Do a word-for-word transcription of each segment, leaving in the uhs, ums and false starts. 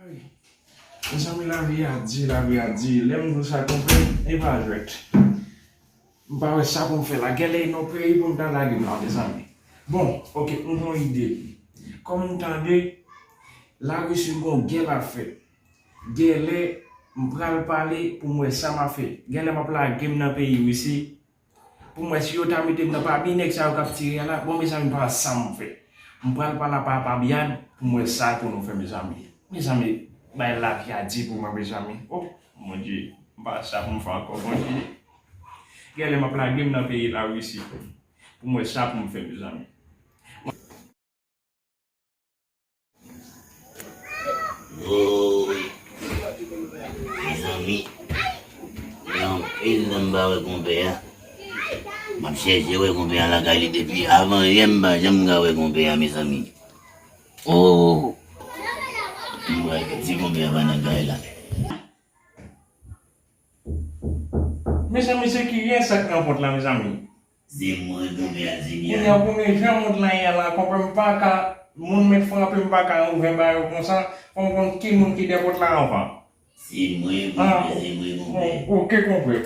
Mezanmi, lavi a di, lavi a di. Lè m di w sa, konpè, e pa jwèt. M pa wè sa pou m fè la. Genlè e nan peyi pou m ta lage m la, mezanmi. Bon, oke, m gen yon ide. Kòm m tande, Larisi gon gè l ap fè. Genlè m pral pale pou m wè sa m ap fè. Genlè m ap lage m nan peyi Risi. Pou m wè si yo ta mete m nan pami nèg sa yo k ap tire a la. Bon, mezanmi, m pa wè sa m fè. M pral pale a papa Biad pou m wè sa pou nou fè, mezanmi. Mezanmi, bay lavi a di pou mwen, mezanmi. O, Bondye, m pa wè sa pou m fè ankò, Bondye. Genlè m ap lage m nan peyi Larisi pou m wè sa pou m fè, mezanmi. Woy! Mezanmi, gen anpil tan m pa wè konpè a. M ap chèche wè konpè a lakay li depi avan yè, m pa janm ka wè konpè a, mezanmi. O! M wè si konpè a pa nan kay la. Mezanmi, se kiyès sa k nan pòt la, mezanmi? Se mwen, konpè a, se Kounye a, ou konnen jan mond lan ye a la, konpè, m pa ka, moun mèt frape, m pa ka ouvè ba yo konsa, fò m konn ki moun ki dèyè pòt la anvan. Se mwen, konpè, se mwen, konpè. Bon, oke, konpè.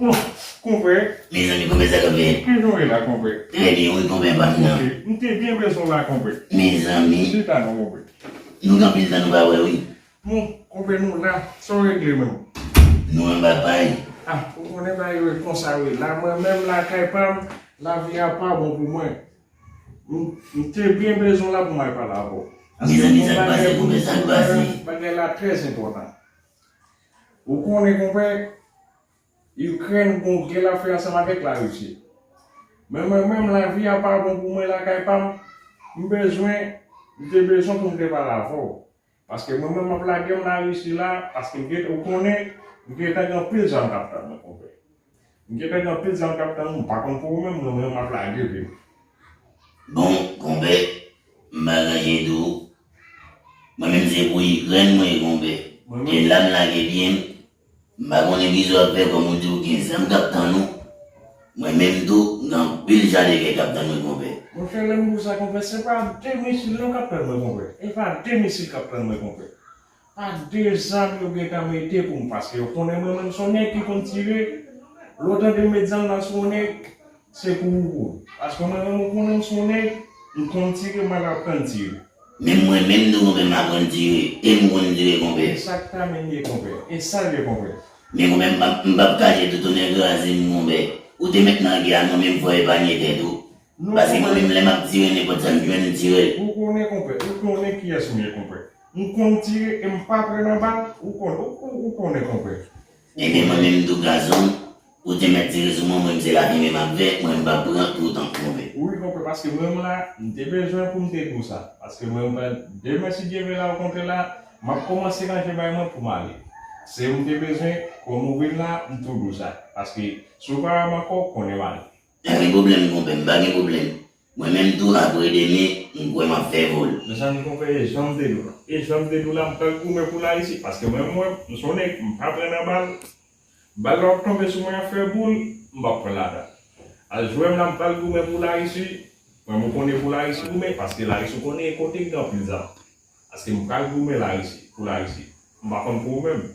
Oh, konpè. Mezanmi, konpè, sa k ap fèt? Ki jan w ye la, konpè? Trè byen, wi, konpè, pa m nan. Oke, m te byen bezwen w la, konpè. Mezanmi. Chita non, konpè. Nou gen anpil tan nou pa wè, wi. Bon, konpè, nou la, sa w regle menm? Nou anba pay. Ah, ou konnen bagay yo konsa wi. La mwen menm lakay pa m, lavi a pa bon pou mwen. M, m te byen bezwen w la pou m al pale avè w. Mezanmi, sa k pase, konpè, sa k pase? Bagay la trè enpòtan. Ou konnen, konpè, Ikrèn gon gè l ap fè ansanm avèk Larisi. Men mwen menm, lavi a pa bon pou mwen lakay pa m. M bezwen, m te bezwen pou m te pale avè w. Paske mwen menm m ap lage m Larisi la, paske m gen, ou konnen, m gentan gen anpil zam k ap tann mwen, konpè. M gentan gen anpil zam k ap tann mwen, m pa konn pou ou menm, mwen menm m ap lage wi. Bon, konpè, m pa ranje tou. Mwen menm se pou Ikrèn mwen ye, konpè. E la m lage pye m. M pa konnen ki sa w ap fè kòm ou di w gen zam k ap tann ou. Mwen menm tou, m gen anpil jan de gè k ap tann mwen, konpè. Monchè, lè m di w sa, konpè, se pa de misil non k ap tann mwen, konpè. E pa de misil k ap tann mwen, konpè. Pa de zam yo gentan mete pou m, paske yo konnen mwen menm se yon nèg ki konn tire. Lè w tande m met zam nan sou yon nèg, se pou ou pou ou. Paske mwen menm ou konnen m se yon nèg, m konn tire, mwen ap aprann tire. Menm mwen menm tou, konpè, m aprann tire. E m konn tire, konpè. E sa k ta menm ye, konpè. E sa l ye, konpè. Men konpè, m p ap, m p ap kache tou, tonnè kraze m, konpè. Ou te mèt nan gè a non, men m fò epanye tèt ou. Paske mwen menm lè m ap tire, nenpòt sa m jwenn, m tire l. Ou konnen, konpè. Ou konnen kiyès m ye, konpè. M konn tire e m pa pran nan bal. Ou konnen, ou, ou, ou konnen, konpè. Ebyen, mwen menm tou, gason, ou te mèt tire sou mwen, mwen, se lafimen m ap fè, mwen, m p ap pran toutan, konpè. Wi, konpè, paske mwen menm la, m te bezwen pou m te di w sa. Paske mwen menm, demen, si Dye vle, la, okontrè, la, m ap kòmanse ranje bagay mwen pou m ale. Se ou m te bezwen, kòm ou vin la, m tou di w sa. Paske, si w pa wè m ankò, konnen m ale. Pa gen pwoblèm, konpè, m pa gen pwoblèm. Mwen menm tou, apre demen, m kwè m ap fè vòl. Mezanmi, konpè, e jan m te di w la. E jan m te di w la, m pral goumen pou Larisi. Paske mwen, mwen, m se yon nèg, m pa pran nan bal. Bal la w ap tonbe sou mwen, ap fè boul, m p ap pran ladan. Al jwe m la, m pral goumen pou Larisi. Mwen, mwen konnen pou Larisi goumen, paske Larisi w konnen e kote k gen anpil zam. Paske m pral goumen Larisi, pou Larisi. M pa konn pou ou menm.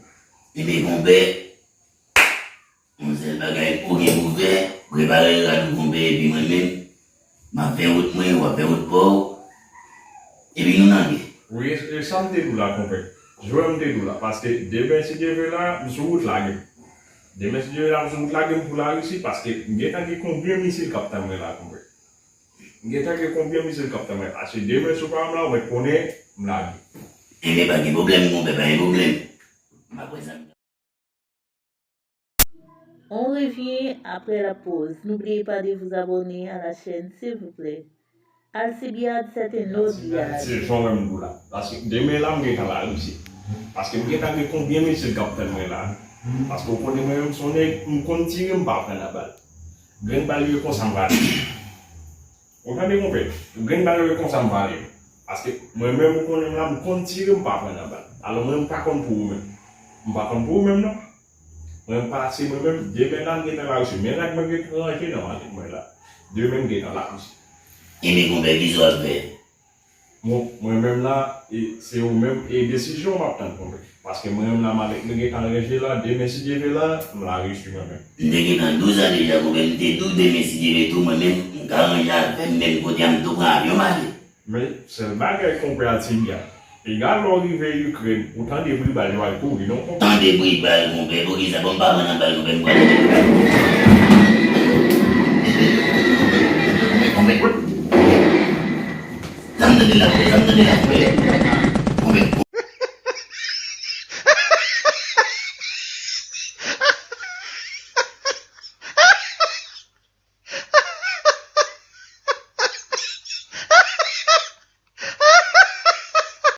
Ebyen, konpè, Yon sèl bagay ou gen pou fè, prepare rad ou, konpè, epi mwen menm, m ap fè wout mwen, w ap fè wout pa w, epi nou nan gè. Wi, e, e sa m te di w la, konpè. Jwè m te di w la, paske demen, si Dye vle la, m sou wout lage m. Demen, si Dye vle la, m sou wout lage m pou Larisi, paske m gentan gen konbyen misil k ap tann mwen la, konpè. M gentan gen konbyen misil k ap tann mwen, paske demen, si w pa wè m la, w mèt konnen m lage. Enben, pa gen pwoblèm, konpè, pa gen pwoblèm. M ap wè sa m On revient après la pause. N'oubliez pas de vous abonner à la chaîne, s'il vous plaît. Alcibiade, c'est un autre vibe. Se jan w wè m di w la. Paske demen la, m gentan Larisi. Paske m gentan gen konbyen misil k ap tann mwen la. Paske w konnen mwen menm, se yon nèg, m konn tire, m pa pran nan bal. Grenn bal yo konsa, m rale. Ou tande, konpè? Grenn bal yo konsa, m rale. Paske mwen menm, ou konnen m la, m konn tire, m pa pran nan bal. Alò, mwen, m pa konn pou ou menm. M pa konn pou ou menm, non. Mwen pase, mwen menm, demen la, m gentan Larisi. Men rad mwen gentan ranje nan malèt mwen la. Demen, m gentan Larisi. Ebyen, konpè, kisa w ap fè? Bon, mwen menm la, e se ou menm, e desizyon w m ap tann, konpè. Paske mwen menm la, m avèk nou gentan ranje la, demen si Dye vle la, m la resi mwen menm. M te gentan douz an deja, konpè, m te di w demen si Dye vle tou, mwen menm, m ka ranje avè m, menm kote a, m tou pran avyon m ale. Men, sèl bagay konpè a ti byen. Piga lè w rive Ikrèn, ou tande bri bal yo al kouri, non, konpè? Tande bri bal, konpè, poukisa? Bon, m pa pran nan bal, konpè, m pran. Konpè. Sa m tande la, konpè, sa m tande la, konpè.